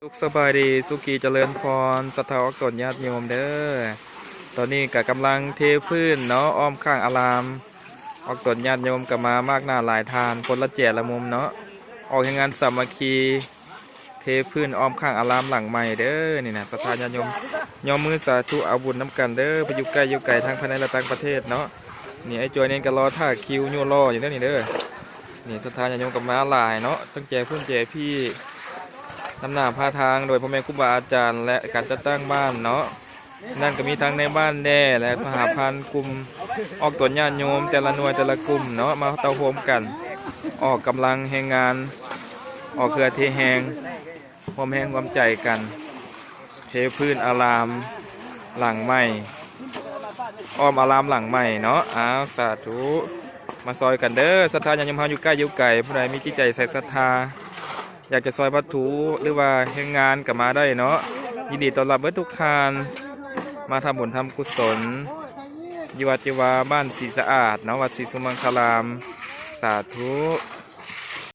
ສຸກສະບາຍດີ ສຸຂີຈະເລີນພອນ ສັດທາອອກຕົນຍາດໂຍມເດີ. ຕອນນີ້ກະກຳລັງເທພື້ນເນາະ ອ້ອມຂ້າງອາລາມ ອອກຕົນຍາດໂຍມກະມາມາກໜ້າຫຼາຍທ່ານ ຄົນລະແຈລະມຸມເນາະ ອອກແຮງງານສາມັກຄີ ເທພື້ນອ້ອມຂ້າງອາລາມຫຼັງໃໝ່ເດີ. ນີ້ນະ ສັດທາຍາດໂຍມ ຍອມມືສາທຸເອົາບຸນນຳກັນເດີ ຜູ້ຢູ່ໃກ້ຢູ່ໄກ ທັງພາຍໃນ ແລະ ຕ່າງປະເທດເນາະ. ນີ້ອ້າຍຈອຍນີ້ກະລໍຖ້າຄິວຍູ້ລໍ້ຢູ່ເດີນີ້ເດີ. ນີ້ສັດທາຍາດໂຍມກະມາຫຼາຍເນາະ ຕັ້ງແຈພຸ້ນແຈພີ້ ນຳໜ້າພາທາງໂດຍພໍ່ແມ່ຄູບາອາຈານ ແລະ ການຈັດຕັ້ງບ້ານເນາະ. ນັ້ນກະມີທັງໃນບ້ານແດ່ ແລະ ສະຫະພັນກຸ່ມ ອອກຕົນຍາດໂຍມ ແຕ່ລະໜ່ວຍແຕ່ລະກຸ່ມເນາະ ມາເຕົ້າໂຮມກັນ ອອກກຳລັງແຮງງານ ອອກເຫື່ອເທແຮງ ຮ່ວມແຮງຮ່ວມໃຈກັນ ເທພື້ນອາລາມຫຼັງໃໝ່ ອ້ອມອາລາມຫຼັງໃໝ່ເນາະ. ອ້າວ ສາທຸ ມາຊ່ອຍກັນເດີ ສັດທາຍາດໂຍມເຮົາຢູ່ໃກ້ຢູ່ໄກ ຜູ້ໃດມີຈິດໃຈໃສສັດທາ ຢາກຈະຊ່ອຍວັດຖຸ ຫຼືວ່າແຮງງານກະມາໄດ້ເນາະ. ຍິນດີຕ້ອນຮັບເບິດທຸກທ່ານ ມາທຳບຸນທຳກຸສົນ ຢູ່ວັດຢູ່ວາ ບ້ານສີສະອາດເນາະ ວັດສີສຸມັງຄາລາມ. ສາທຸ.